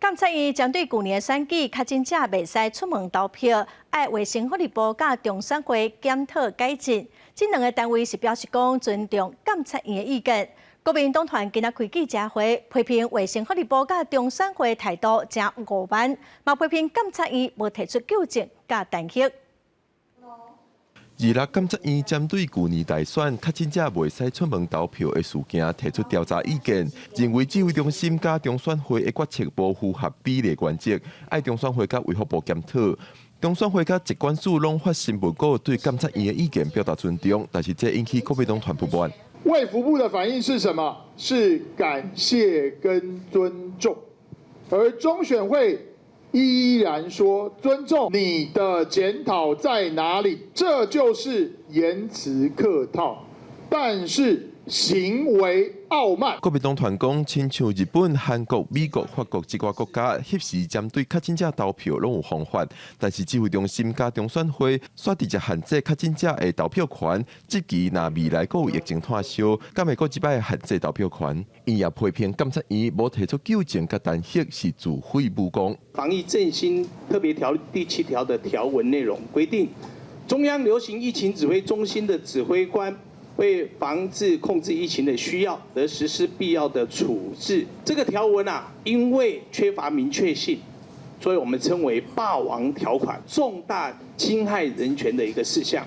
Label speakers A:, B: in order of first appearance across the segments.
A: 監察院針對舊年選舉確診者袂使出門投票，愛衛生福利部佮中選會檢討改進。這兩个單位是表示講尊重監察院的意見。國民黨團今仔開記者會，批評衛生福利部佮中選會態度誠傲慢，嘛批評監察院無提出糾正佮彈劾。
B: 二六監察院針對舊年大選確診者袂使出門投票的事件提出調查意見，認為指揮中心佮中選會的決策無符合比例原則，愛中選會佮衛福部檢討。中選會佮疾管署攏發新聞稿對監察院的意見表達尊重，但是這引起國民黨團不滿。
C: 衛福部的反應是什麼？是感謝跟尊重，而中選會依然說尊重你的檢討在哪裡？這就是言辭客套，但是行為傲慢。
B: 國民黨團講，親像日本、韓國、美國、法國這寡國家，彼時針對確診者投票攏有方法，但是指揮中心佮中選會煞直接限制確診者的投票權，這期若未來閣有疫情湠燒，敢會閣一擺限制投票權？伊也批評監察院無提出糾正佮彈劾是自廢武功。
D: 防疫振興特別條例第七條的條文內容規定，中央流行疫情指揮中心的指揮官為防治控制疫情的需要，得實施必要的處置。這個條文啊，因為缺乏明確性，所以我們稱為霸王條款，重大侵害人權的一個事項，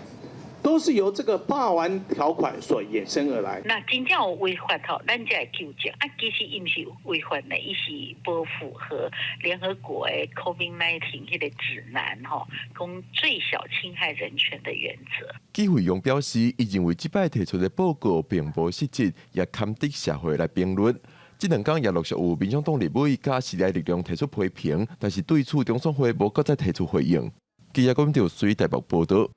D: 都是由這個霸王條款所衍生而來。
E: 若真正有違法吼，咱才會糾正。啊，其實伊毋是違法的，伊是無符合聯合國的 COVID-19 彼个指南吼，講最小侵害人權的原則。
B: 紀惠容表示，伊認為這擺提出的報告並無實質，也堪得社會來評論。這兩工也陸續有民眾黨立委佮時代力量提出批評，但是對此中選會無閣再提出回應。記者郭明隨台北報道。